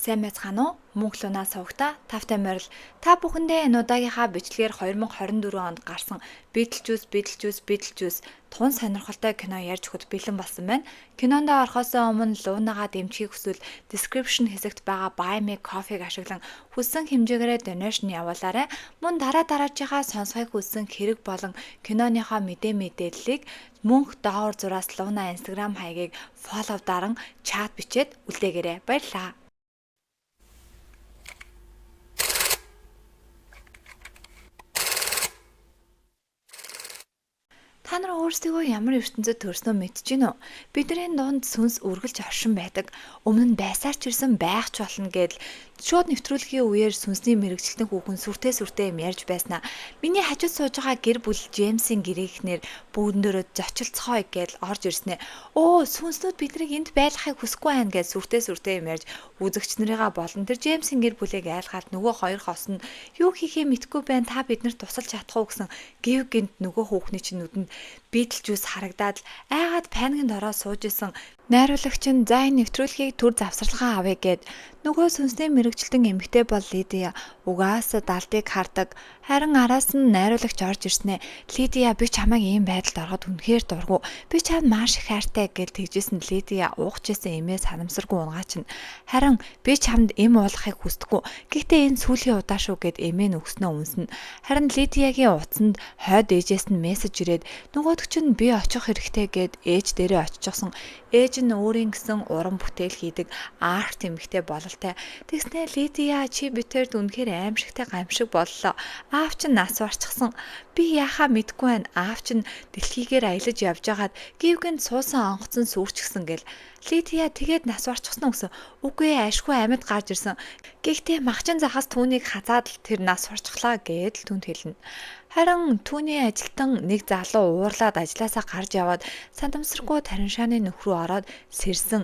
Сайн байцгаана уу? Мөнх Луна сувагта тавтай морил. Та бүхэндээ энэ удаагийнхаа бичлэгээр 2024 онд гарсан Beetlejuice, Beetlejuice, Beetlejuice тун сонирхолтой кино ярьж өгөхөд бэлэн болсон байна. Кинонд орохоос өмнө Лунагаа дэмжихийг хүсвэл description хэсэгт байгаа Buy Me Coffee-г ашиглан хүссэн хэмжээгээрээ donation явуулаарай. Мөн дараа дараачихаа сонсохыг хүссэн хэрэг болон киноныхоо мэдээ мэдээллийг мөнх доогуур зураас Луна Instagram хаягийг follow даран чат бичээд үлдээгээрэй. Баярлалаа. Та нар өөрсдийгөө ямар ертөнцөд төрснөө мэдэж гин үү? Бидний дунд сүнс үргэлж оршин байдаг. Өмнө нь байсаар ч ирсэн байх ч болно гэдэл шууд нэвтрүүлгийн үеэр сүнсний мэрэгчлэн хүүхэн сүртэй сүртэй юм ярьж байснаа. Миний хажууд сууж байгаа гэр бүл Джеймсийн гэрээхнэр бүгднөрөө зочилцгоё гэдэл орж ирснэ. Өө, сүнснүүд биднийг энд байлгахыг хүсэхгүй байна гэж сүртэй сүртэй юм ярьж үзэгч нарыгаа болон тэр Джеймсийн гэр бүлийг айлгаад нөгөө хоёр хос нь юу хийхээ мэдэхгүй байна, та биднэрт тусалж чадах уу гэсэн гэв гинт нөгөө хүүхний чинь нүдэнд Битлжүүс харагдаад л айгаад паникнд ороод сууж исэн найруулагч нь за энэ нэвтрүүлгийг төр завсарлагаа авъя гэд нөгөө сүнсний мэрэгчлэн эмэгтэй бол Лидия угаасаа далдыг хардаг. Харин араас нь найруулагч орж ирснээ Лидия би чамайг ийм байдалд ороход үнэхээр дургу. Би чамд маш их хайртай гэж тэгжсэн Лидия уугч исэн эмээ санамсаргүй унгаачна. Харин би чамд эм уулгахыг хүсдэггүй. Гэхдээ энэ сүүлийн удаа шүү гэд эмээ нь өгснөө үнснэ. Харин Лидиягийн утсанд хойд ээжээс нь мессеж ирээд нөгөөдөг чинь би очих хэрэгтэй гэд ээж дээрээ очихсон. Ээж нь өөрийн гэсэн уран бүтээл хийдэг арт эмэгтэй бололтой. Тэгснээ Лидия чи битэрд үнэхээр аимшигтай гамшиг боллоо. Аав чинь нас барчихсан. Би яхаа мэдгүй байна. Аав чинь дэлхийгээр аялаж явж байгаад гівгэнд суусан онгоцон сүрчгсэн гэл. Лидия тэгээд нас барчихсан уу гэсэн. Үгүй ашгүй амьд гарч ирсэн. Гэхдээ махчин захаас түүнийг хазаад л тэр нас барчихлаа гээд л түнд хэлнэ. Харин түүний ажилтан нэг залуу уурлаад ажилласаа гарч яваад сандамсаргүй тариншааны нөх рүү ороод сэрсэн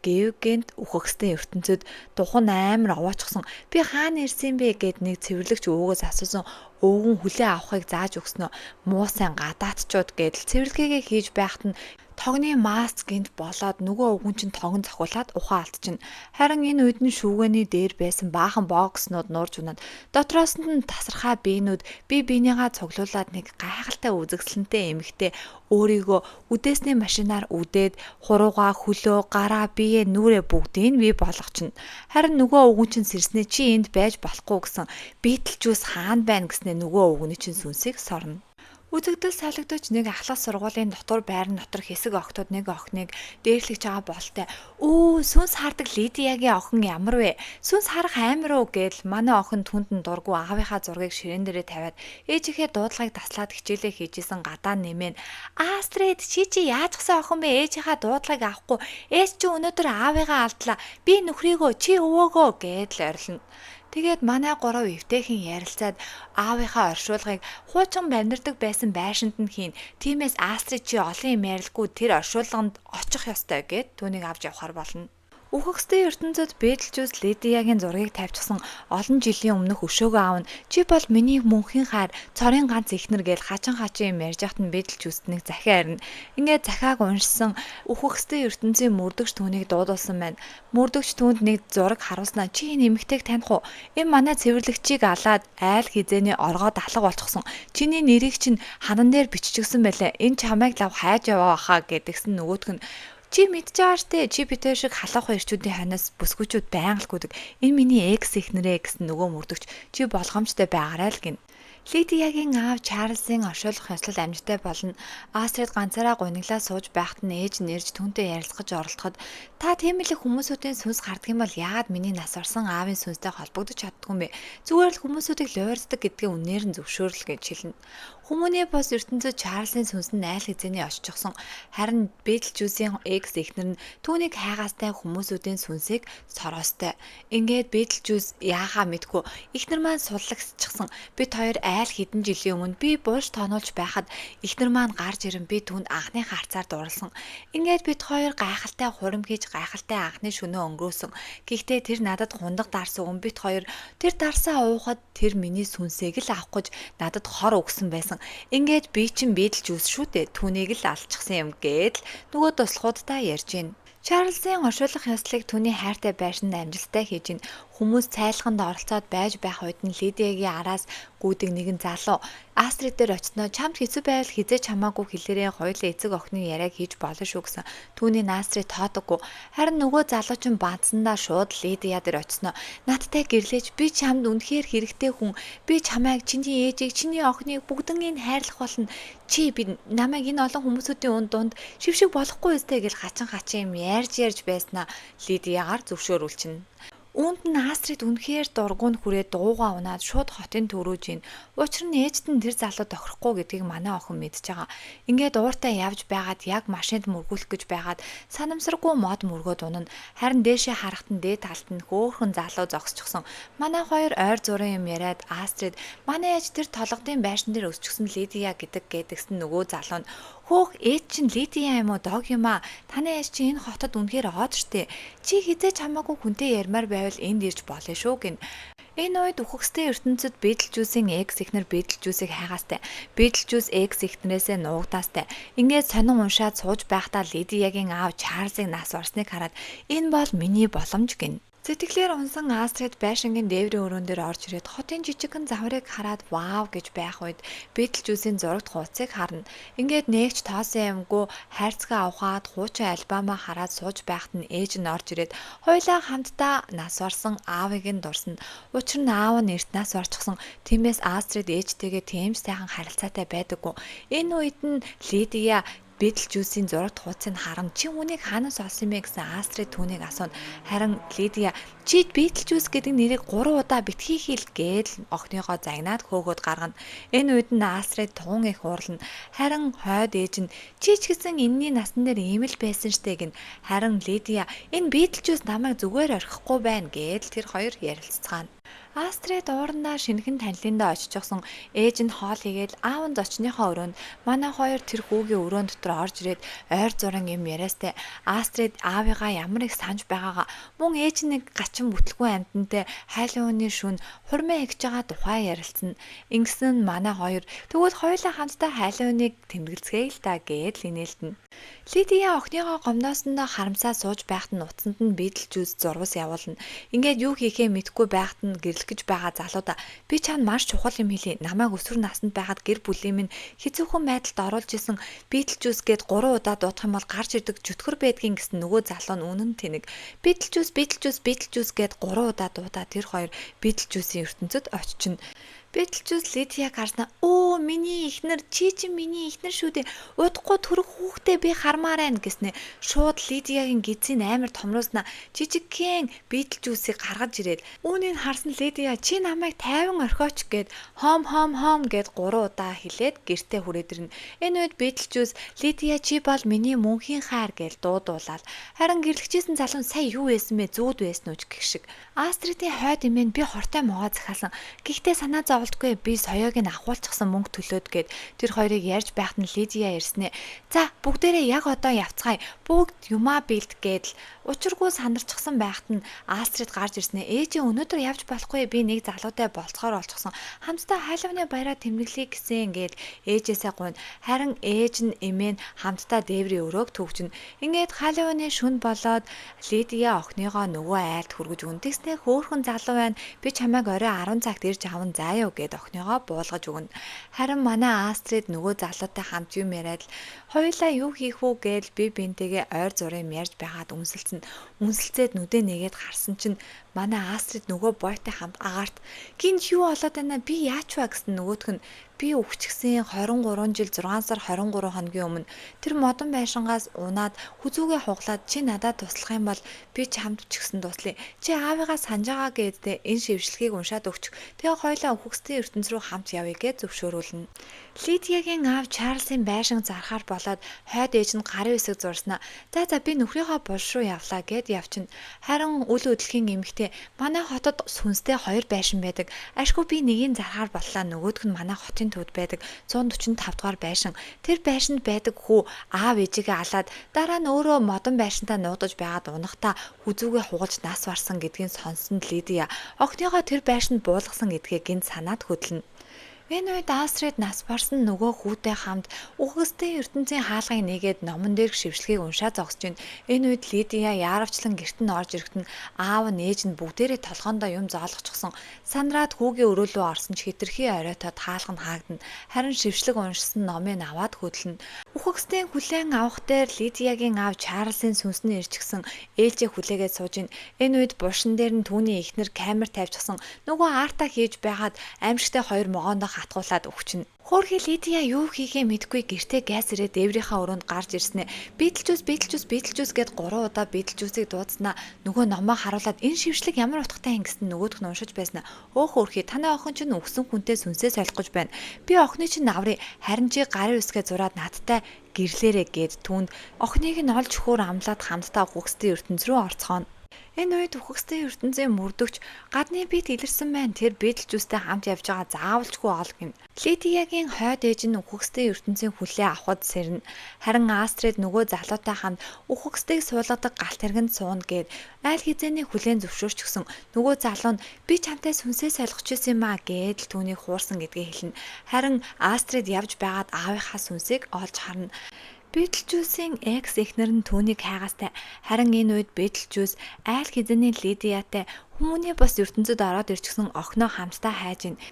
гэв гэнт үхэгсдэн ертөнцид духан амар овоочсон. Би хаана ирсэн бэ гэд нэг цэвэрлэгч өвгөөс асуусан. Өвгөн хүлээ авахыг зааж өгснөө. Муу сайн гадаадчууд гэдэл цэвэрлэгээгээ хийж байхад нь тогны маск гинт болоод нөгөө өвгөн чинь тогон цохиулаад ухаан алдчихна. Харин энэ үед нь шүүгээний дээр байсан баахан бокснууд нуурж унаад дотроос нь тасархай биенүүд бие биенийгаа цуглуулад нэг гайхалтай үзэгсэлэнтэй эмэгтэй өөрийгөө үдээсний машинаар үдээд хуруугаа хөлөө гараа бие нүрээ бүгдийг бий болгочихно. Харин нөгөө өвгөн чинь сэрснээ чи энд байж болохгүй гэсэн Битлжүүс хаана байна гэснээ нөгөө өвгөний чинь сүнсийг сорно. Үзэгдэл солигдож нэг ахлах сургуулийн дотор байран дотор хэсэг охтууд нэг охиныг дээрлэж байгаа болтой. Өө, сүнс хардаг Лидиягийн охин ямар вэ? Сүнс харах амар уу гэдэл манай охин түнд нь дургу аавынхаа зургийг ширээн дээрээ тавиад ээжийнхээ дуудлагыг таслаад хичээлээ хийжсэн гадаа нэмэн. Астрид чи чи яаж гсэн охин бэ? Ээжийнхаа дуудлагыг авахгүй. Ээж чи өнөөдөр аавыгаа алдлаа. Би нөхрийгөө чи өвөөгөө гэдэл орилно. Тэгээд манай гурав эвтэйхэн ярилцаад аавынхаа оршуулгыг хуучин амьдардаг байсан байшинд нь хийн. Тиймээс Астрид чи олон юм ярилгүй тэр оршуулганд очих ёстой гэд түүнийг авч явахар болно. Үхэгсдийн ертөнцид Битлжүүс Лидиягийн зургийг тавьчихсан олон жилийн өмнөх өшөөгөө аавна. Чи бол миний мөнхийн хайр, цорын ганц эхнэр гээл хачин хачин юм ярьж байхад нь Битлжүүст нэг захиа ирнэ. Ингээд захиаг уншсан үхэгсдийн ертөнцийн мөрдөгч түүнийг дуудуулсан байна. Мөрдөгч түүнд нэг зураг харуулснаа чи энэ эмэгтэйг таних уу? Энэ манай цэвэрлэгчийг алаад айл хизээний оргоод алга болчихсон. Чиний нэрийг чинь ханан дээр биччихсэн байлаа. Энэ чамайг лав хайж яваа хаа гэдгсэн нөгөөх нь чи мэдж байгаа штэ чи битэр шиг халуухан ирчүүдийн хойноос бүсгүүчүүд байнга л гүдэг. Энэ миний экс эхнэрээ гэсэн нөгөө мөрдөгч чи болгоомжтой байгаарай л гин. Лидиягийн аав Чарльзын оршуулах ёслол амжилттай болно. Астрид ганцаараа гуниглаа сууж байхад нь ээж нь ирж түүнтэй ярилцгаж оролдоход та тийм л их хүмүүсүүдийн сүнс гардаг юм бол яагаад миний нас орсон аавын сүнстэй холбогдож чаддгүй юм бэ? Зүгээр л хүмүүсүүдийг луйрддаг гэдгээ үнээр нь зөвшөөрөл гэж хэлнэ. Хүмүүний бос ертөнцид Чарльзын сүнс нь айл хэзээний оччихсон. Харин Битлжүүсийн экс эхнэр нь түүнийг хайгаастай хүмүүсүүдийн сүнсийг сороостой. Ингээд Битлжүүс яахаа мэдгүй эхнэр маань суллагсчихсан. Бид хоёр айл хэдэн жилийн өмнө би бууж тоонуулж байхад эхнэр маань гарч ирэн би түүнд анхны харцаар дурлсан. Ингээд бид хоёр гайхалтай хурим хийж гайхалтай анхны шөнөө өнгөрөөсөн. Гэхдээ тэр надад хундаг дарсан өмнө бид хоёр тэр дарсаа уухад тэр миний сүнсийг л авах гэж надад хор өгсөн байсан. Ингээд би чинь Битлжүүс шүү дээ. Түүнийг л алчихсан юм гээд л нөгөө туслахуудтай ярьж гин. Чарльзын оршуулах ёслолыг түүний хайртай байшинд амжилттай хийж ин хүмүүс цайлганд оролцоод байж байх үед нь Лидиягийн араас гүйдэг нэгэн залуу Астрид дээр очсноо чамд хэцүү байвал хизээ чамаагүй хэлээрээ хоёулаа эцэг охины яриаг хийж болно шүү гэсэн. Түүний Астрид тоодоггүй. Харин нөгөө залуу чинь баансандаа шууд Лидия дээр очсноо надтай гэрлээж би чамд үнэхээр хэрэгтэй хүн. Би чамайг чиний ээжийг чиний охиныг бүгднийг хайрлах болно. Чи би намайг энэ олон хүмүүсүүдийн дунд шившиг болохгүй өстэй гэж хачин хачин юм ярьж ярьж байснаа Лидиягаар зөвшөөрүүлчихнэ. Үүнд нь Астрид үнэхээр дургуун хүрээ дуугаа унаад шууд хотын төрүүж ийн. Учир нь ээжд нь тэр залуу тохирохгүй гэдгийг манай охин мэдж байгаа. Ингээд ууртай явж байгаад яг машинд мөргүүлэх гэж байгаад санамсаргүй мод мөргөөд унана. Харин дээшээ харахад нь дээд талд нь хөөхөн залуу зогсчихсон. Манай хоёр ойр зурын юм яриад Астрид манай ээж тэр толгодын байшин дээр өсчихсөн Лидия гэдэг гэдгсэн нөгөө залуу нь хөөх ээж чинь Лидия юм уу дог юм аа. Таны ээж чинь энэ хотод үнэхээр од штэ. Чи хизээ чамаагүй хүнтэй ярмаар байвал энд ирж болно шүү гин. Энэ үед үхэгсдийн ертөнцид Битлжүүсийн экс эхнэр Битлжүүсийг хайгаастай. Битлжүүс экс эхнэрээсээ нуугдаастай. Ингээд сонин уншаад сууж байхдаа Лидиягийн аав Чарльзыг нас барсныг хараад энэ бол миний боломж гин. Сэтгэлээр унсан Астрид байшингийн дээврийн өрөөн дээр орж ирээд хотын жижигхэн заврыг хараад вау гэж байх үед Битлжүүсийн зурагт хуудсыг харна. Ингээд нээгч тоосон юмгүй хайрцгаа авахад хуучин альбомаа хараад сууж байхад нь ээж нь орж ирээд хоёулаа хамтдаа нас барсан аавыг нь дурсана. Учир нь аав нь эрт нас барчихсан. Тиймээс Астрид ээжтэйгээ тийм ч сайхан харилцаатай байдаггүй. Энэ үед нь Лидия Битлжүүсийн зурагт хуудсыг харан чи үүнийг хаанаас олсон юм бэ гэсэн Астрид түүнийг асууна. Харин Лидия чи Битлжүүс гэдэг нэрийг 3 удаа битгий хэл гээл охиныгоо загнаад хөөгөөд гаргана. Энэ үед нь Астрид тун их уурлана. Харин хойд ээж нь чи ч гэсэн энэний насан дээр ийм л байсан штэ гин. Харин Лидия энэ Битлжүүс намайг зүгээр орхихгүй байна гээл тэр хоёр ярилцгаана. Астрид уурандаа шинэхэн танилындаа очижсэн ээж нь хоол хийгээл аав нь зочныхоо өрөөнд манай хоёр тэр хүүгийн өрөөн дотор орж ирээд ойр зуран юм яриастай. Астрид аавыгаа ямар их санаж байгаагаа мөн ээж нь нэг гачин бүтлгүй амьтантай хайлын шүн хурмаа эгж байгаа тухай ярилцсан. Ингэсэн нь манай хоёр тэгвэл хоёулаа хамтдаа хайлын тэмдэглэцгээе л та гээд л инээлтэн. Лидия охиныгоо гомдоосондоо харамсаа сууж байхад нь утсанд нь Битлжүүс зурвас явуулна. Ингээд юу хийхээ мэдэхгүй байхад нь гэрлэх гэж байгаа залуудаа би чамд маш чухал юм хэлье. Намайг өсвөр наснд байхад гэр бүлийн минь хэцүүхэн байдалд оруулж исэн Битлжүүс гээд 3 удаа дуудах юм бол гарч ирдэг чөтгөр байдгийн гэсэн нөгөө залуу нь үнэн тэнэг. Битлжүүс Битлжүүс Битлжүүс гээд 3 удаа дуудаа тэр хоёр Битлжүүсийн ертөнцид очино. Битлжүүс Лидияг харснаа өө миний эхнэр чи чинь миний эхнэр шүү дээ. Удахгүй төрөх хүүхдээ би хармаар байна гэснэ. Шууд Лидиягийн гидсийг амар томруулснаа жижигхэн Битлжүүсийг гаргаж ирээд үүнийг харсан Лидия чи намайг 50 орхиоч гэд хом хом хом гэд 3 удаа хэлээд гэртээ хүрээд ирнэ. Энэ үед Битлжүүс Лидия чи бол миний мөнхийн хайр гэж дуудуулаад харин гэрлэгчээсэн залуу сая юу байсан бэ зүүд байсан уу гэх шиг. Астридын хойд эмээ би хортой могоо захиалсан. Гэхдээ санаа зоволтгүй би соёог нь авахулчихсан мөнгө төлөөд гээд тэр хоёрыг ярьж байхад нь Лидия ирснэ. За бүгдээрээ яг одоо явцгаая. Бүгд юмаа бэлд гээд л учиргүй сандарчихсан байхад нь Астрид гарч ирснэ. Ээжээ өнөөдөр явж болохгүй би нэг залуутай болцохоор олчихсон. Хамтдаа хайлавны баяраа тэмдэглэе гэсэн гээд ээжээсээ гуйна. Харин ээж нь эмээ нь хамтдаа дээврийн өрөөг төвжинэ. Ингээд хайлавны шүн болоод Лидия охиныгоо нөгөө айлд хүргэж өгнө. Тэгснэ хөөхөн залуу байна. Би чамайг орой 10 цагт ирж аван заа юу гэд охиныгоо буулгаж өгнө. Харин манай Астрид нөгөө залуутай хамт юм яриад л хоёулаа юу хийх үү гээл би бинтэйгээ ойр зурын ярьж байгаад үнсэлцэн. Үнсэлцээд нүдэ нэгээд харсан чинь манай Астрид нөгөө бойтой хамт агаарт гинт юу болоод байна би яач вэ гэсэн нөгөөх нь би өвчгсөн 23 жил 6 сар 23 хоногийн өмнө тэр модон байшингаас унаад хүзүүгээ хуглаад чи надад туслах юм бол би чамд ч гэсэн туслая. Чи аавыгаа санаж байгаа гэдээ энэ шившлэгийг уншаад өгч. Тэгээ хоёлаа үхэгсдийн ертөнц рүү хамт явъя гэж зөвшөөрүүлнэ. Лидиягийн аав Чарльзын байшин зархаар болоод хойд ээж нь гарын үсэг зурснаа. За за би нөхрийнхөө булш руу явлаа гэд явчихна. Харин үл хөдлөхийн эмэгтэй манай хотод сүнстэй 2 байшин байдаг. Ашгүй би нэгийг зархаар боллаа нөгөөх нь манай хотын төвд байдаг 145 дугаар байшин. Тэр байшинд байдаг хүү аав ээжигээ алаад дараа нь өөрөө модон байшинтаа нуудаж байгаад унахтаа хүзүүгээ хугалж нас барсан гэдгийг сонссон Лидия охиныгоо тэр байшинд буулгасан гэдгээ гинт санаад хөдлөнө. Энэ үед Астрид нас барсан нөгөө хүүтэй хамт үхэгсдийн ертөнцийн хаалгыг нээгээд номон дээрх шившлэгийг уншаа зогсож байна. Энэ үед Лидия яаравчлан гэрт нь орж ирэхэд нь аав нь ээж нь бүгдээрээ толгоондоо юм зоолгочихсон. Сандраад хүүгийн өрөөлөө орсон ч хэтэрхий оройтоод хаалга нь хаагдана. Харин шившлэг уншсан номыг аваад хөдлөнө. Үхэгсдийн хүлээн авах дээр Лидиягийн аав Чарльзын сүнс нь ирчихсэн ээлжээ хүлээгээд сууж байна. Энэ үед булшин дээр нь түүний эхнэр камер тавьчихсан. Нөгөө арта хийж байгаад аимшигтай хоёр могоондоо хатгуулад өгчнө. Хөөрхий Лидия юу хийхээ мэдэхгүй гэртээ газ ирээд дээврийнхаа өрөөнд гарч ирснэ. Битлжүүс, Битлжүүс, Битлжүүс гэд 3 удаа Битлжүүсийг дуудснаа нөгөө номоо харуулад энэ шившлэг ямар утгатай юм гэсэн нөгөөх нь уншиж байснаа. Өө хөөрхий, танай охин чинь үхсэн хүнтэй сүнсээ солих гэж байна. Би охины чинь аврыг, харин чи гарын үсгээ зураад надтай гэрлээрэ гэд түүнд охиныг нь олж хөөр амлаад хамтдаа үхэгсдийн ертөнц рүү орцгооно. Энэ үед үхэгсдийн ертөнцийн мөрдөгч гадны бит илэрсэн байна. Тэр Битлжүүстэй хамт явж байгаа заавалчгүй ол гэнэ. Лидиягийн хойд ээж нь үхэгсдийн ертөнцийн хүлээ авахд сэрнэ. Харин Астрид нөгөө залуутай хамт үхэгсдийг суулгадаг галт тэргэнд сууна гээд айл хизээний хүлээн зөвшөөрчихсөн. Нөгөө залуу нь би чамтай сүнсээ солихч байсан юм аа гээд л түүнийг хуурсан гэдгийг хэлнэ. Харин Астрид явж байгаад аавынхаа сүнсийг олж харна. Битлжүүсийн экс эхнэр нь түүнийг хайгаастай. Харин энэ үед Битлжүүс айл хизээний Лидиятай хүмүүний бус ертөнцид ороод ирчихсэн охиноо хамтдаа хайж байна.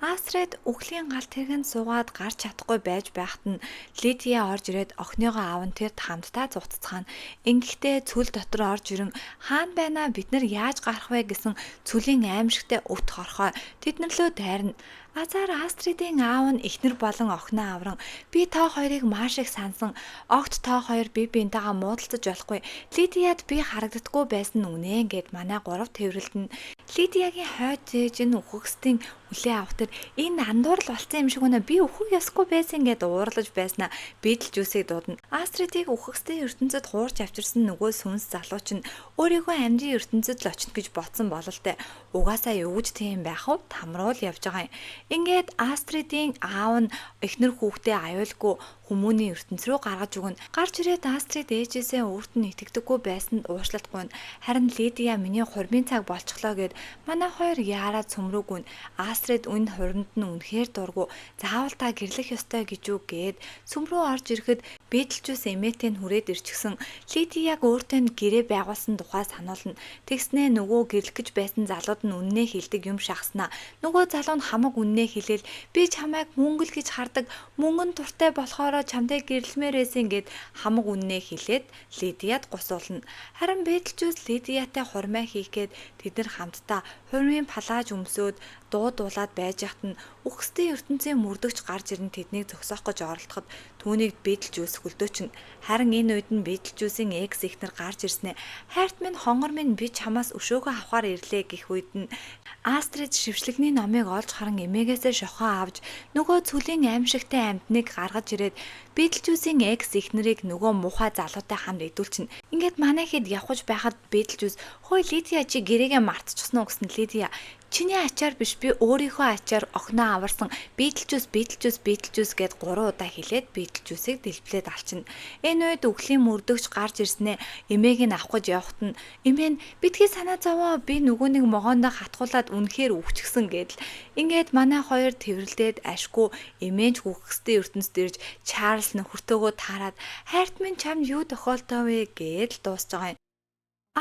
Астрид үхлийн галт тэргэнд суугаад гарч чадахгүй байж байхад нь Лидия орж ирээд охиныгоо аав нь тэр хамтдаа зугтцгаана. Ингэхдээ цүл дотор орж ирэн хаана байна бид нар яаж гарах вэ гэсэн цүлийн аимшигтай өвт хорхой тэд нар лөө дайрна. Азар Астридын аав нь эхнэр болон охиноо авран би та хоёрыг маш их сансан. Огт та хоёр бие биентэйгээ муудалцаж болохгүй. Лидияд би харагддаггүй байсан нь үнэ гэд манай гурав тэрвэрлдэнэ. Лидиягийн хойд ээж нь үхэгсдийн хүлээ авах тэр энэ андуурал болсон юм шиг үнэ би үхэх ёсгүй байсан гэд уурлаж байснаа Битлжүүсийг дуудана. Астридыг үхэгсдийн ертөнцид хуурч авчирсан нөгөө сүнс залуу чинь өөрийгөө амьдын ертөнцид л очно гэж бодсон бололтой. Угаасаа юу гэж тийм байх вэ? Тамруул явж байгаа юм. Ингээд Астридын аав нь эхнэр хүүхдээ аюулгүй хүмүүний ертөнц рүү гаргаж өгнө. Гарч ирээд Астрид ээжээсээ өөрт нь итгэдэггүй байсанд уучлалтгүй. Харин Лидия миний хурмын цаг болчихлоо гэд манай хоёр яарад цөмрөөгүй. Астрид үн хуримд нь үнэхээр дургу. Заавал та гэрлэх ёстой гэж үү гэд сүм рүү орж ирэхэд Битлжүүс эмээтэй нь хүрээд ирчихсэн. Лидияг өөртөө нь гэрээ байгуулсан тухай сануулна. Тэгснээ нөгөө гэрлэх гэж байсан залууд нь үннээ хэлдэг юм шахснаа. Нөгөө залуу нь хамаг үннээ хэлээл би чамайг мөнгө л гэж хардаг. Мөнгө нь дуртай болохоор чамтай гэрлэмээр байсан гэд хамаг үннээ хэлээд Лидияд гусуулна. Харин Битлжүүс Лидиятай хурмаа хийх гээд тэд нар хамтдаа хурмын палааж өмсөөд дуу дуулаад байж хат нь үхсдийн ертөнцийн мөрдөгч гарч ирэн тэднийг зогсоох гэж оролдоход түүнийг Битлжүүс хөлдөөчнө. Харин энэ үед нь Битлжүүсийн экс эхнэр гарч ирснээ хайрт минь хонгор минь би чамаас өшөөгөө авахар ирлээ гэх үед нь Астрид шившлэгний номыг олж харан эмээгээсээ шохоо авч нөгөө цүлийн аимшигтай амьтныг гаргаж ирээд Битлжүүсийн экс эхнэрийг нөгөө муухай залуутай хамт идүүлчихнэ. Ингээд манай хэд явах гэж байхад Битлжүүс хөөе Лидия чи гэрээгээ мартчихсан уу гэсэн Лидия чиний ачаар биш би өөрийнхөө ачаар охиноо аварсан Битлжүүс Битлжүүс Битлжүүс гэд 3 удаа хэлээд Битлжүүсийг дэлбэлээд алчна. Энэ үед үхлийн мөрдөгч гарч ирснээ эмээг нь авах гэж явахад нь эмээ нь битгий санаа зовоо би нөгөө нэг могоондоо хатгуулад үнэхээр үхчихсэн гэдэл. Ингээд манай хоёр тэрвэрлдээд ашгүй эмээнч үхгэсдийн ертөнцид ирж Чарльз нөхөртөөгөө таарад хайрт минь чамд юу тохиолдов вэ гэдэл дуусж байгаа юм.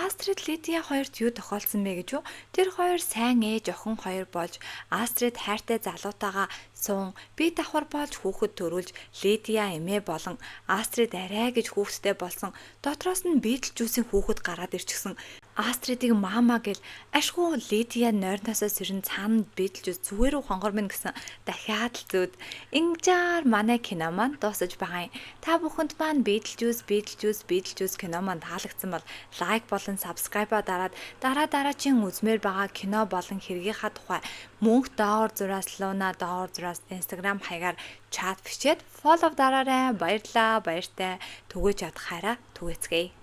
Астрид Лидия хоёрт юу тохиолдсон бэ гэж үү? Тэр хоёр сайн ээж охин хоёр болж Астрид хайртай залуутайгаа суун бие давхар болж хүүхэд төрүүлж Лидия эмээ болон Астрид арай гэж хүүхэдтэй болсон. Дотроос нь Битлжүүсийн хүүхэд гараад ирчихсэн. Астридыг мама гэл ашгүй Лидия нойрноосоо сэрэн цаана Битлжүүс зүгээр үү хонгор минь гэсэн дахиад л зүүд. Ингэжээр манай кино маань дуусаж байгаа юм. Та бүхэнд маань Битлжүүс, Битлжүүс, Битлжүүс кино маань таалагдсан бол лайк болон subscribe-а дараад дараа дараагийн үзмээр байгаа кино болон хэргийнхаа тухай мөнх доор зураас луна доор зураас Instagram хаягаар чат бичээд follow дараарай. Баярлалаа, баяртай. Түгээж чадах хайраа түгээцгээе.